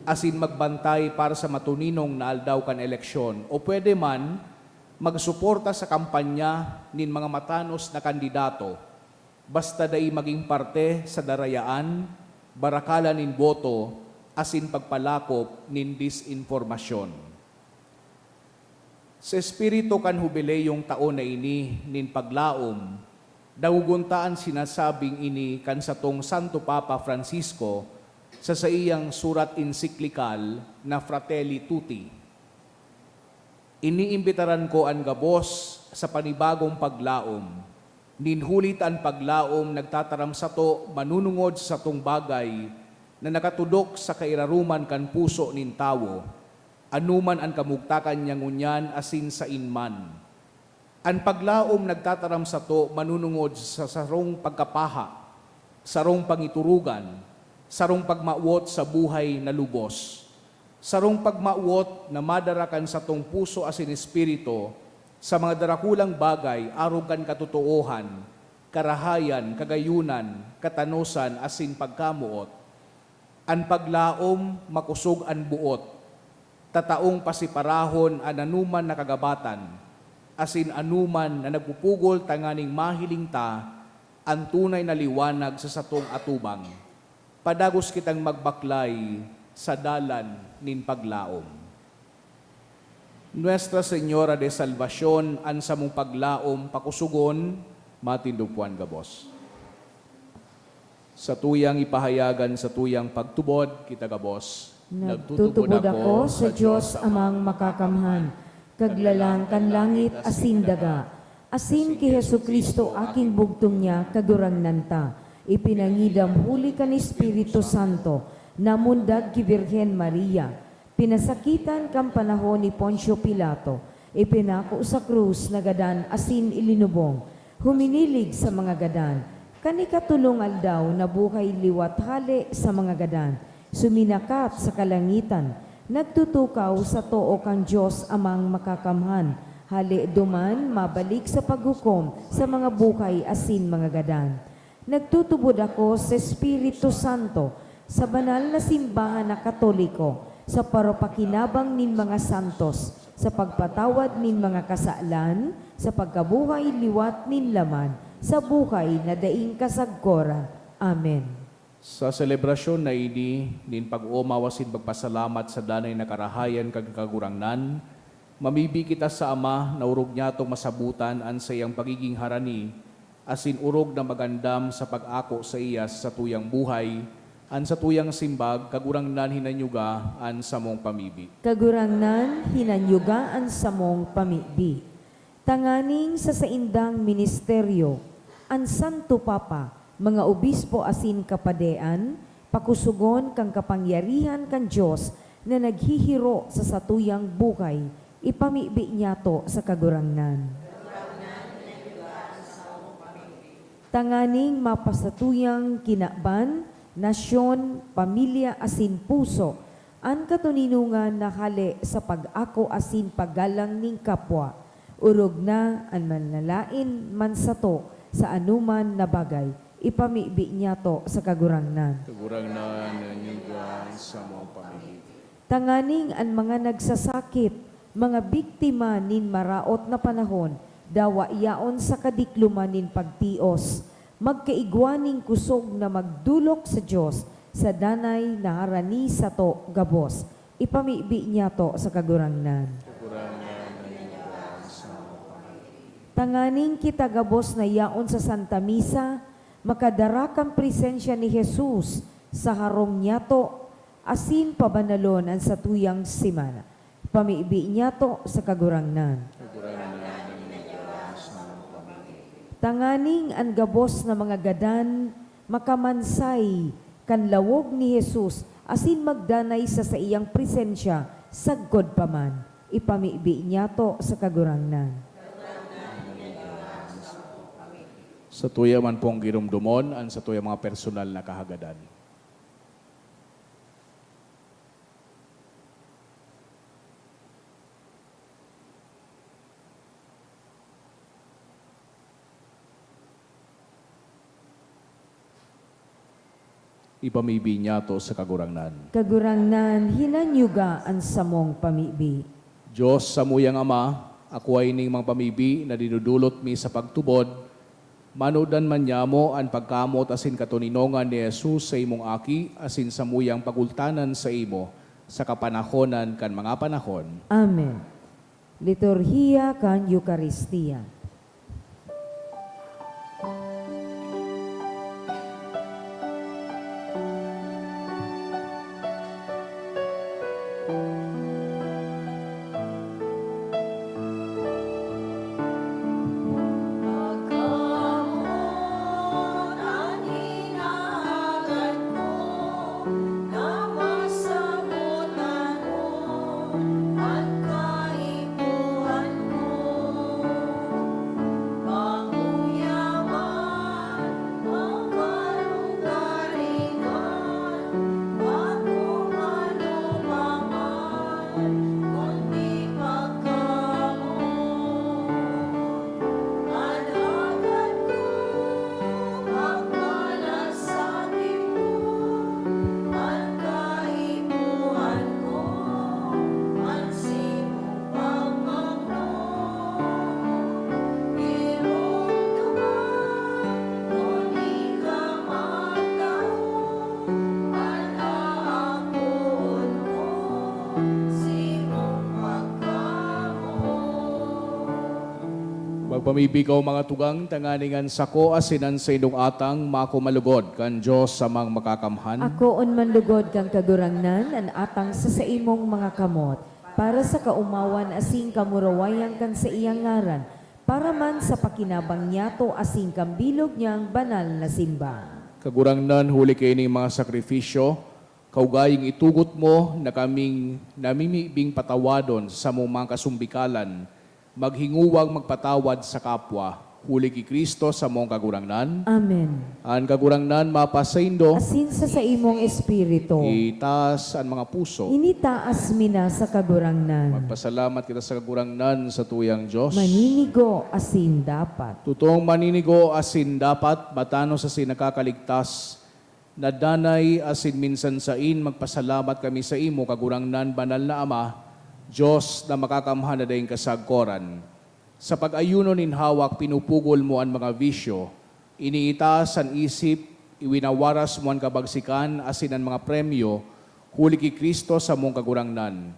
asin magbantay para sa matuninong na aldaw kan eleksyon, o pwede man, magsuporta sa kampanya nin mga matanos na kandidato, basta dai magin parte sa darayaan, barakalan nin boto, asin pagpalakop nin disinformasyon. Sa espiritu kan hubileyong taon na ini nin paglaom, dangogon ta an sinasabing ini kan satong Santo Papa Francisco sa saiyang surat ensiklikal na Fratelli Tutti. Iniimbitaran ko an gabos sa panibagong paglaom, nin huli ta an paglaom nagtataram sato manunungod sa satong bagay na nakatudok sa kairaroman kan puso nin tawo, anoman an kamugtakan niya ngunyan asin saen man. An paglaom nagtataram sato manunungod sa sarong pagkapaha, sarong pangiturugan, sarong pagmawot sa buhay na lubos, sarong pagmawot na madara kan satong puso asin espiritu sa mga darakulang bagay arog kan katotoohan, karahayan, kagayunan, katanosan, asin pagkamoot. An paglaom makosog an boot, tataong pasiparahon an anoman na kagabatan, asin anoman na nagpupugol tanganing mahiling ta an tunay na liwanag sa satong atubang. Padagos kitang magbaklay sa dalan nin paglaom. Nuestra Señora de Salvacion an samong paglaom pakosogon, matindog puan gabos. Satuyang ipahayag an satuyang pagtubod, kita gabos. Nagtutubod ako sa Dios Amang Makakamhan, Kaglalang kan langit asin daga, asin ki Jesu-Cristo, aking bugtong niya, Kagurangnan ta, ipinangidam huli kan Espiritu Santo, namundag ki Birhen Maria, pinasakitan kan panahon ni Poncio Pilato, ipinako sa krus, nagadan asin ilinubong, huminilig sa mga gadan, kan ikatolong aldaw nabuhay liwat hale sa mga gadan, suminakat sa kalangitan, nagtutukaw sa too kan Dios Amang Makakamhan, hale duman mabalik sa paghukom sa mga buhay asin mga gadan. Nagtutubod ako sa Espiritu Santo, sa banal na simbahan na Katoliko, sa paropakinabang nin mga santos, sa pagpatawad nin mga kasalan, sa pagkabuhay liwat nin laman, sa buhay na daing kasagkoran. Amen. Sa selebrasyon na ini nin pag-oomaw asin pagpasalamat sa danay na karahayan kan Kagurangnan, Mamibi kita sa Ama na orog niyatong masabotan an saiyang pagiging harani, asin orog na magandam sa pag-ako saiya sa satuyang buhay. An satuyang simbag, Kagurangnan, hinanyuga an samong pamibi. Kagurangnan, hinanyuga an samong pamibi. Tanganing sa saindang ministeryo, an Santo Papa, mga obispo asin kapadean, pakusugon kan kapangyarihan kan Dios na naghihiro sa satuyang buhay, ipamibi niyato sa Kagurangnan. Tanganing mapasatuyang kinaban, nasyon, pamilya asin puso, an katoninongan na hale sa pag-ako asin paggalang nin kapwa, orog na an manlalaen man sato sa anoman na bagay, ipamibi niyato sa Kagurangnan. Kagurangnan, hinanyuga an samong pamibi. Tanganing an mga nagsasakit, mga biktima nin maraot na panahon, dawa yaon sa kadikloman nin pagtios, magkaigwa nin kusog na magdolok sa Dios sa danay na harani sato gabos, ipamibi niyato sa Kagurangnan. Kagurangnan, hinanyuga an samong pamibi. Tanganing kita gabos na yaon sa Santa Misa, makadara kan presensya ni Jesus sa harong niyato, asin pabanalon an satuyang semana. Pamibi niyato sa Kagurangnan. Kagurangnan, hinanyuga an samong pamibi. Tanganing an gabos na mga gadan makamansay kan lawog ni Jesus asin magdanay sa saiyang presensya sagkod pa man. Ipamibi niyato sa Kagurangnan. Satuya man pong giromdomon an satuyang mga personal na kahagadan. Ipamibi niyato sa Kagurangnan. Kagurangnan, hinanyuga an samong pamibi. Dios, samuyang Ama, akoa ining mga pamibi na dinodolot mi sa pagtubod, manodan man nyamo an pagkamoot asin katoninongan ni Jesus sa imong Aki asin samuyang pagultanan saimo sa kapanahonan kan mga panahon. Amen. Liturhiya kan Eukaristia. Magpamibi kaw, mga tugang, tanganing an sako asin an saindong atang mako malugod kan Dios Amang Makakamhan. Akoon man lugod kan Kagurangnan an atang sa saimong mga kamot, para sa kaomawan asin kamurawayan kan saiyang ngaran, para man sa pakinabang niyato asin kan bilog niyang banal na simbahan. Kagurangnan, huli kaining mga sakrifisyo, kaugayong itugot mo na kaming namimibing patawadon sa samong mga kasumbikalan, maghingowang magpatawad sa kapwa, huli ki Cristo, samong Kagurangnan. Amen. An Kagurangnan mapasaindo. Asin sa saimong espiritu. Itaas an mga puso. Initaas mi na sa Kagurangnan. Magpasalamat kita sa Kagurangnan, satuyang Dios. Maninigo asin dapat. Totoong maninigo asin dapat, matanos asin nakakaligtas, na danay asin minsan sain, magpasalamat kami saimo, Kagurangnan, Banal na Ama, Dios na Makakamhan na daing kasagkoran. Sa pag-ayuno nin hawak, pinupugol mo an mga bisyo, iniitaas an isip, iwinawaras mo an kabagsikan asin an mga premyo, huli ki Cristo, samong Kagurangnan.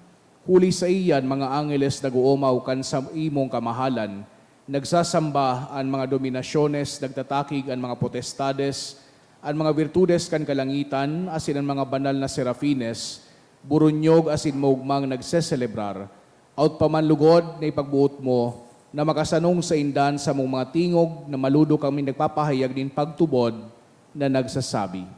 Huli saiya an mga angeles nag-oomaw kan saimong kamahalan, nagsasamba an mga dominasyones, nagtatakig an mga potestades, an mga birtudes kan kalangitan, asin an mga banal na serafines, buronyog asin maogmang nagseselebrar. Awot pa man lugod na ipagboot mo na makasanong sainda an samong mga tingog na maludo kami nagpapahayag nin pagtubod na nagsasabi.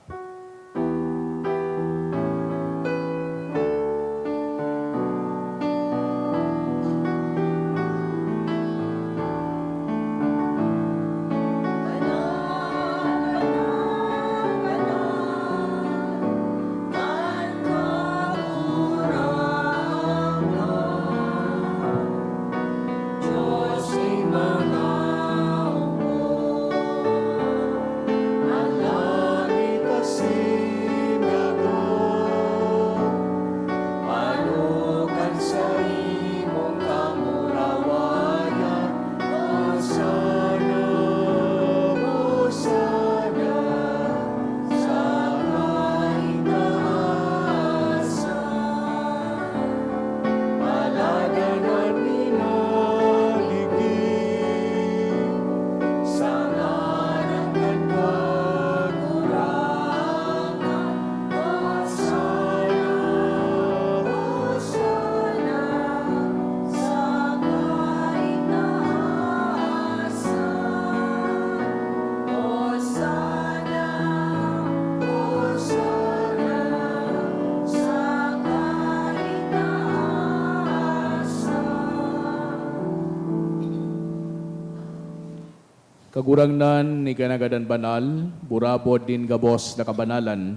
Kagurangnan, ika na gadan banal, burabod nin gabos na kabanalan.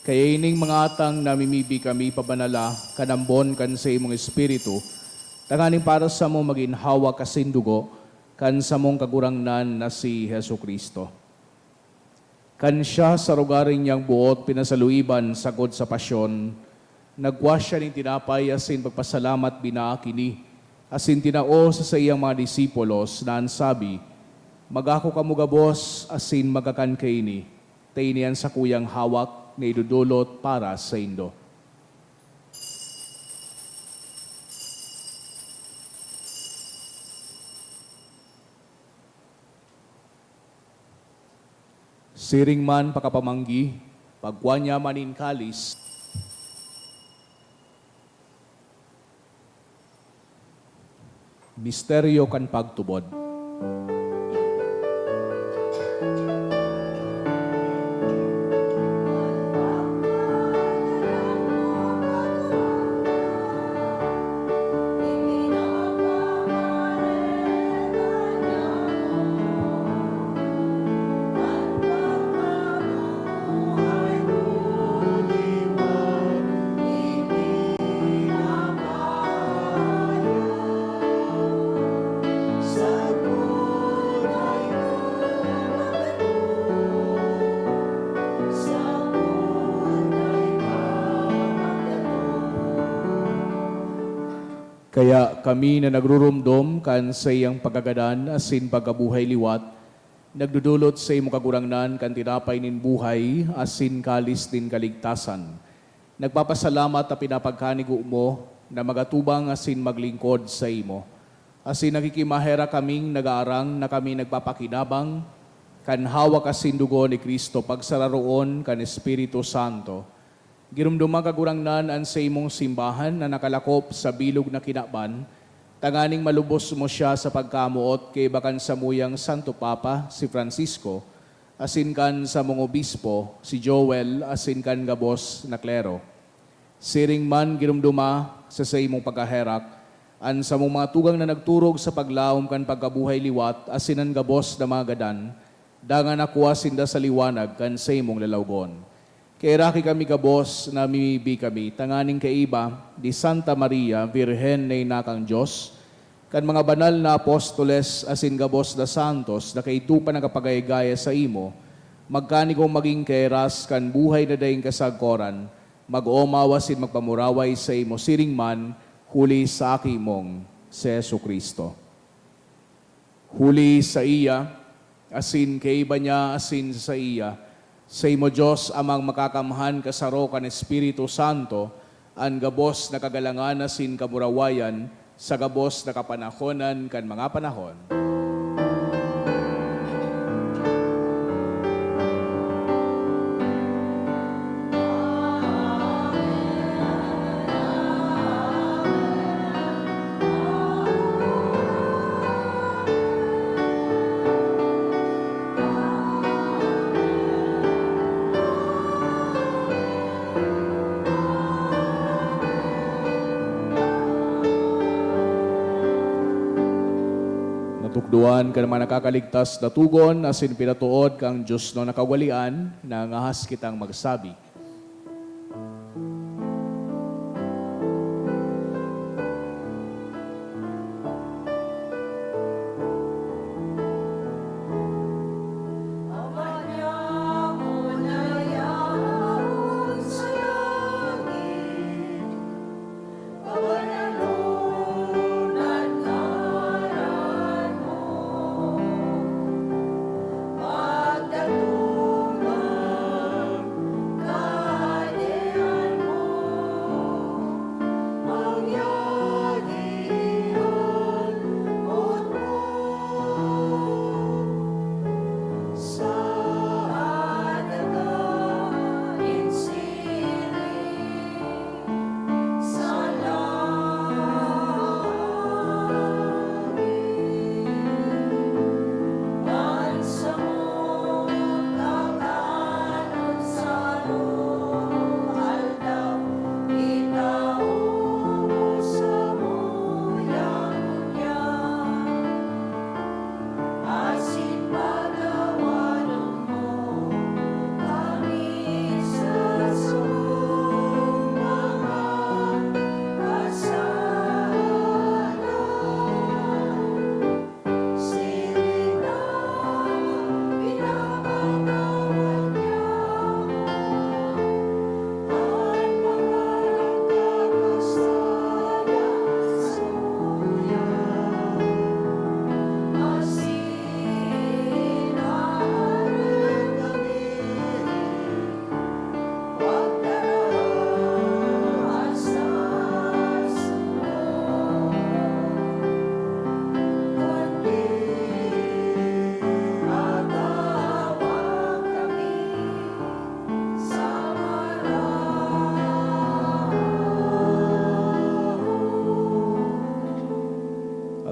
Kaya ining mga atang namimibi kami pabanala kan ambon kan saimong Espiritu, tanganing para samo magin hawak asin dugo kan samong Kagurangnan na si Jesu-Cristo. Kan siya sa rogaring niyang boot pinasaluiban sagkod sa pasyon, nagkua siya nin tinapay asin pagpasalamat binaak ini, asin tinao sa saiyang mga disipulos na an sabi, "Magako kamo gabos asin magkakan kaini, ta ini an sakuyang hawak na idodolot para saindo." Siring man pakapamanggi, pagkua niya man nin kalis. Misteryo kan pagtubod. Kaya kami na nagruromdom kan saiyang pagkagadan asin pagkabuhay liwat, nagdodolot sa imo, Kagurangnan, kan tinapay nin buhay asin kalis nin kaligtasan. Nagpapasalamat ta pinapagkanigo mo na magatubang asin maglingkod saimo. Asin nakikimaherak kaming nagaarang na kami nagpapakinabang kan hawak asin dugo ni Cristo pagsararoon kan Espiritu Santo. Giromdoma, Kagurangnan, an saimong simbahan na nakalakop sa bilog na kinaban, tanganing malubos mo siya sa pagkamoot kaiba kan samuyang Santo Papa, si Francisco, asin kan samong obispo, si Joel, asin kan gabos na klero. Siring man, giromdoma sa saimong pagkaherak an samong mga tugang na nagturog sa paglaom kan pagkabuhay liwat asin an gabos na mga gadan, dangan nakua sinda sa liwanag kan saimong lalawgon. Kaheraki kami gabos, namimibi kami tanganing kaiba ni Santa Maria, Birhen na ina kan Dios, kan mga banal na apostoles asin gabos na santos na kaidto pa nakapagayagaya saimo, magkanigong magin kaheras kan buhay na daing kasagkoran, mag-omaw asin magpamuraway saimo siring man, huli sa Aki mong si Jesu-Cristo. Huli saiya, asin kaiba niya, asin sa saiya, saimo, Dios Amang Makakamhan, kasaro kan Espiritu Santo, an gabos na kagalangan asin kamurawayan sa gabos na kapanahonan kan mga panahon. Natukdoan kan mga nakakaligtas na togon asin pinatood kan diosnon na kaugalean na ngahas kitang magsabi.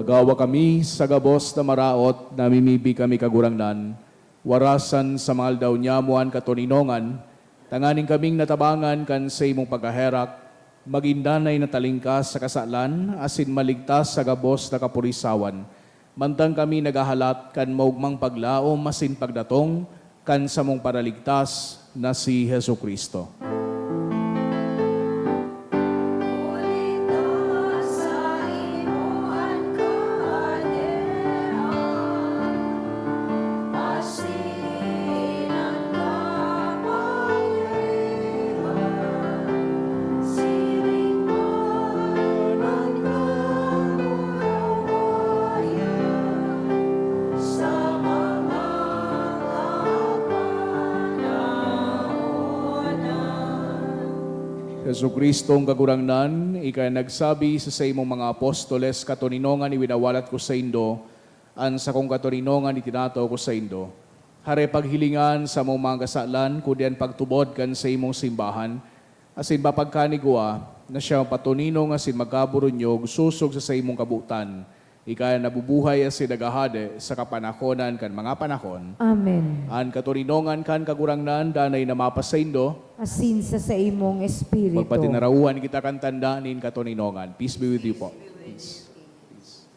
Agawa kami sa gabos na maraot, namimibi kami, Kagurangnan, warasan sa mga aldaw nyamo an katoninongan, tanganing kaming natabangan kan saimong pagkaherak, magin danay na talingkas sa kasalan asin maligtas sa gabos na kapurisawan, mantang kami naghahalat kan maogmang paglaom asin pagdatong kan samong Paraligtas na si Jesu-Cristo. Jesu-Cristong Kagurangnan, ika an nagsabi sa saimong mga apostoles, "Katoninongan iwinawalat ko saindo, an sakong katoninongan itinatao ko saindo." Hare paghilingan samong mga kasalan, kundi an pagtubod kan saimong simbahan, asin mapagkanigwa na siya mapatoninong asin magkaburunyog sosog sa saimong kabotan. Ika na nabubuhay asin naghahade sa kapanahonan kan mga panahon. Amen. An katoninongan kan Kagurangnan danay na mapasaindo. Asin sa saimong espiritu. Magpatinarawan kita kan tanda nin katoninongan. Peace be with you po. Peace. Peace.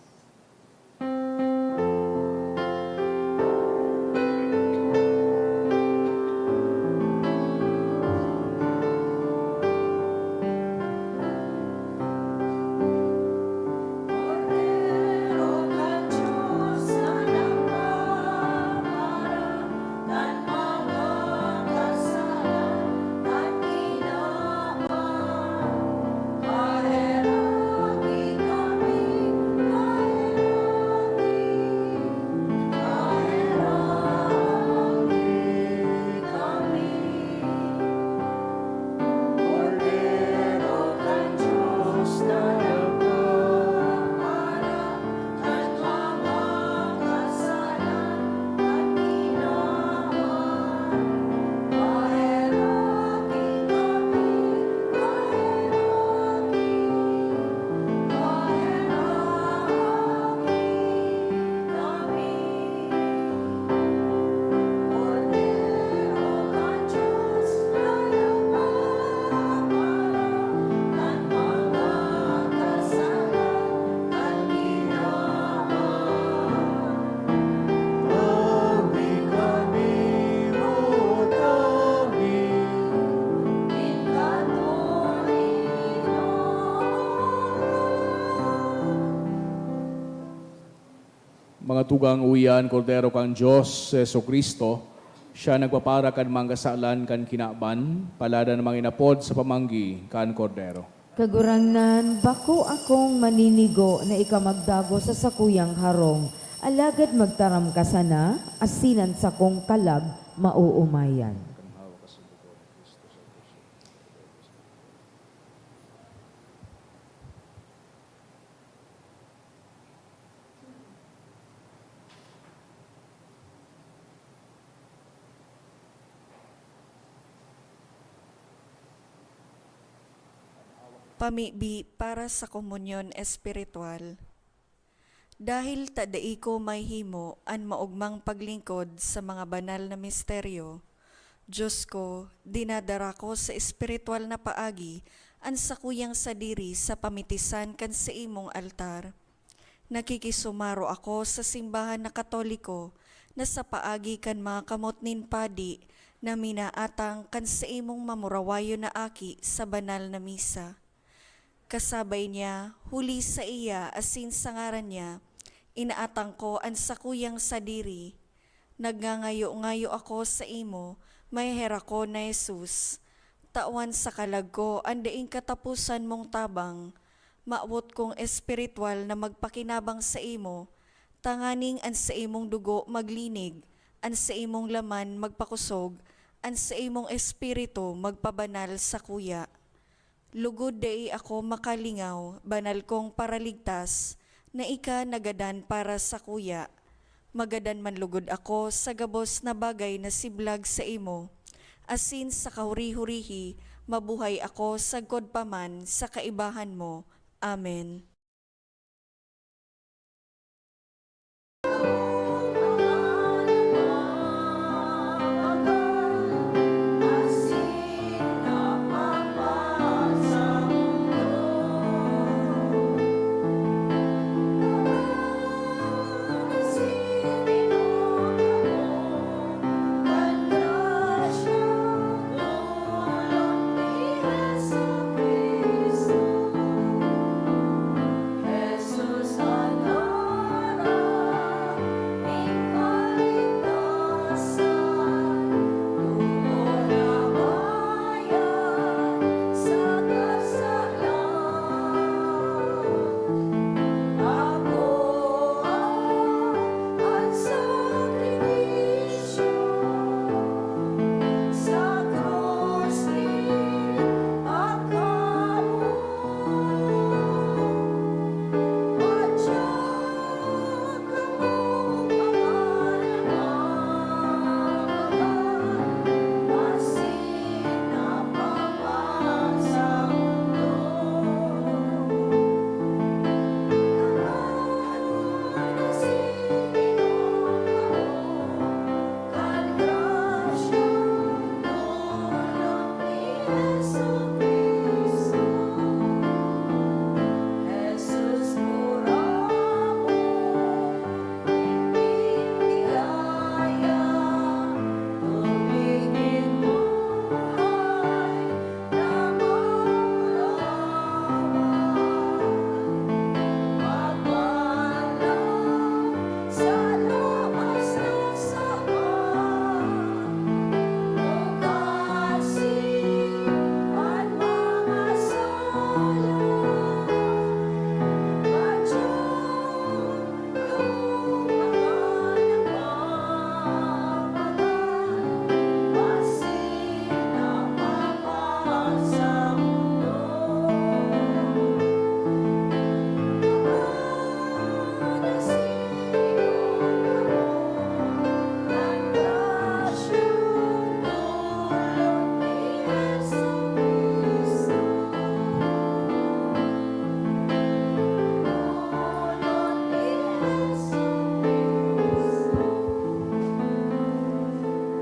Tugang, uya an Kordero kan Dios, si Jesu-Cristo, siya nagpapara kan mga kasalan kan kinaban, paladan na manginapod sa pamanggi kan Kordero. Kagurangnan, bako akong maninigo na ika magdagos sa sakuyang harong, alagad magtaram ka sana, asin an sakong kalag maoomayan. Pamibi para sa komunyon espiritual. Dahil ta dai ko mahihimo an maogmang paglingkod sa mga banal na misteryo, Dios ko, dinadara ko sa espiritual na paagi an sakuyang sadiri sa pamitisan kan saimong altar. Nakikisumaro ako sa simbahan na Katoliko na sa paagi kan mga kamot nin padi na minaatang kan saimong mamurawayon na aki sa banal na misa. Kasabay niya, huli sa iya asin sa ngaran niya, inaatang ko an sakuyang sadiri. Nagngangayo-ngayo ako saimo, maheherak ko na Jesus. Tawan sa kalag ko an daing kataposan mong tabang. Mawot kong espiritual na magpakinabang saimo, tanganing an saimong dugo maglinig, an saimong laman magpakosog, an saimong espiritu magpabanal sakuya. Lugod dai ako makalingaw, banal kong Paraligtas, na ika nagadan para sakuya. Magadan man lugod ako sa gabos na bagay na siblag saimo, asin sa kahuri-hurihi mabuhay ako sagkod pa man sa kaibahan mo. Amen.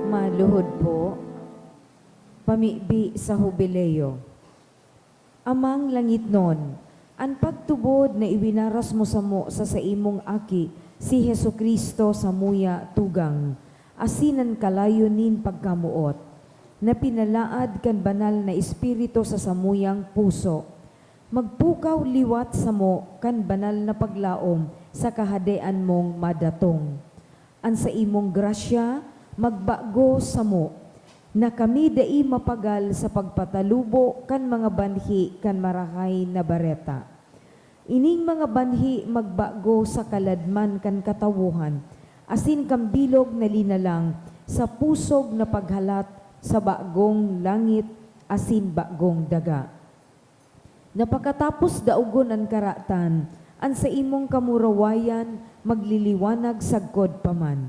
Maluhod po, pamibi sa Hubileo. Amang langitnon, an pagtubod na iwinaras mo samo sa saimong Aki, si Jesu-Cristo, samuya tugang, asin an kalayo nin pagkamoot, na pinalaad kan Banal na Espiritu sa samuyang puso, magpukaw liwat samo kan banal na paglaom sa Kahadean mong madatong. An saimong grasya magbago samo, na kami dai mapagal sa pagpatalubo kan mga banhi kan Marahay na Bareta. Ining mga banhi magbago sa kaladman kan katawohan, asin kan bilog na linalang sa pusog na paghalat sa bagong langit asin bagong daga. Na pakatapos daogon an karatan, an saimong kamurawayan magliliwanag sagkod pa man.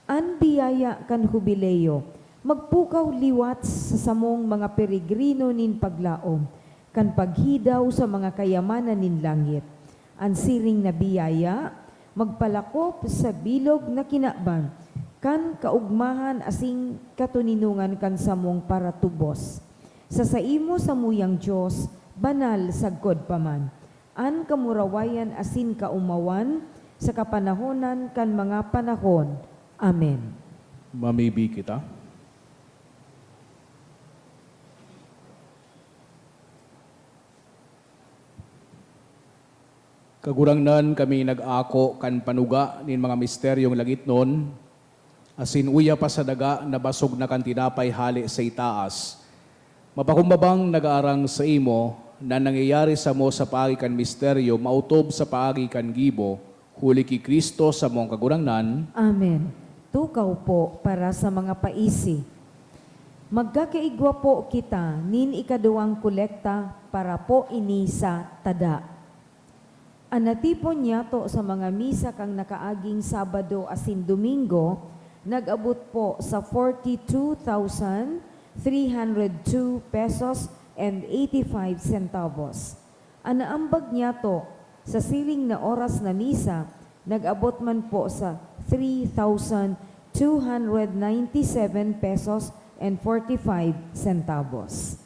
An biyaya kan Hubileo magpukaw liwat sa samong mga peregrino nin paglaom kan paghidaw sa mga kayamanan nin langit. An siring na biyaya magpalakop sa bilog na kinaban kan kaugmahan asin katoninongan kan samong paratubos. Sa saimo samuyang Dios, banal sagkod pa man, an kamurawayan asin kaomawan sa kapanahonan kan mga panahon. Amen. Mamibi kita. Kagurangnan, kami nag-ako kan panuga nin mga misteryong langitnon, asin uya pa sa daga na basog na kan tinapay hale sa itaas. Mapakumbabang nag-aarang saimo na nangyayari samo sa paagi kan misteryo maotob sa paagi kan gibo, huli ki Cristo samong Kagurangnan. Amen. Tukaw po para sa mga paisi. Magkakaigwa po kita nin ikaduwang kolekta para po ini sa tada. An natipon niyato sa mga misa kan nakaaging Sabado asin Domingo nag-abot po sa forty-two thousand three hundred two pesos and eighty-five centavos. An naambag niyato sa siring na oras na misa nag-abot man po sa three thousand two hundred ninety-seven pesos and forty-five centavos.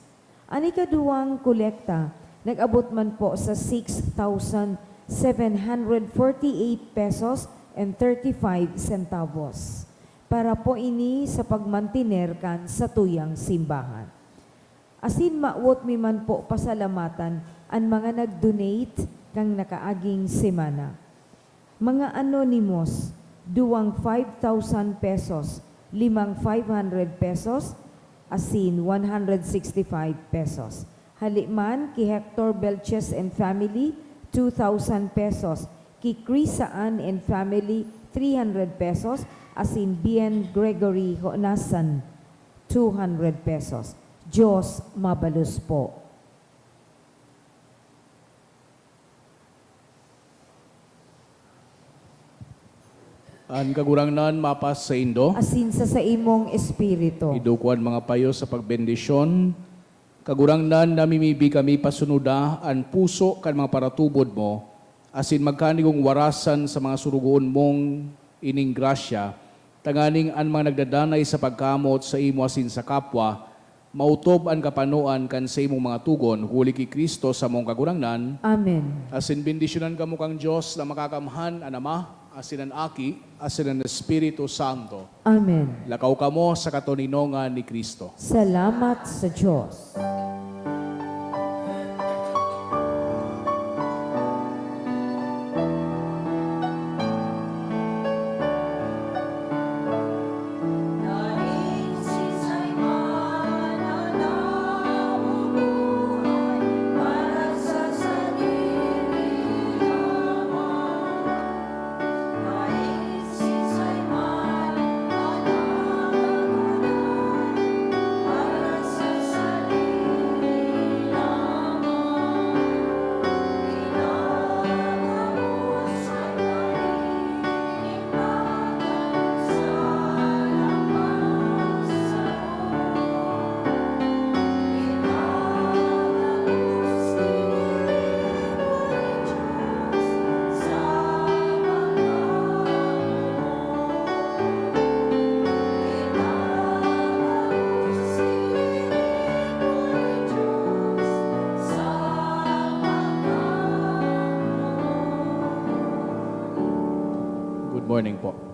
An ikaduwang kolekta nag-abot man po sa six thousand seven hundred forty-eight pesos and thirty-five centavos. Para po ini sa pagmantener kan satuyang simbahan. Asin mawot mi man po pasalamatan an mga nag-donate kan nakaaging semana. Mga anonymous, duwang five thousand pesos, limang five hundred pesos, asin one hundred sixty-five pesos. Hali man ki Hector Belches and family, two thousand pesos. Ki Chris Saan and family, three hundred pesos, asin Bien Gregory Honasan, two hundred pesos. Diyos mabalos po. An Kagurangnan mapas saindo. Asin sa saimong espiritu. Iduko an mga payo sa pagbendisyon. Kagurangnan, namimibi kami pasunoda an puso kan mga paratubod mo, asin magkanigong warasan sa mga sorogoon mong ining grasya, tanganing an mga nagdadanay sa pagkamoot saimo asin sa kapwa, maotob an kapanoan kan saimong mga togon, huli ki Cristo samong Kagurangnan. Amen. Asin bendisyonan kamo kan Dios na Makakamhan, an Ama, asin an Aki, asin an Espiritu Santo. Amen. Lakaw kamo sa katoninongan ni Cristo. Salamat sa Dios. Good morning po.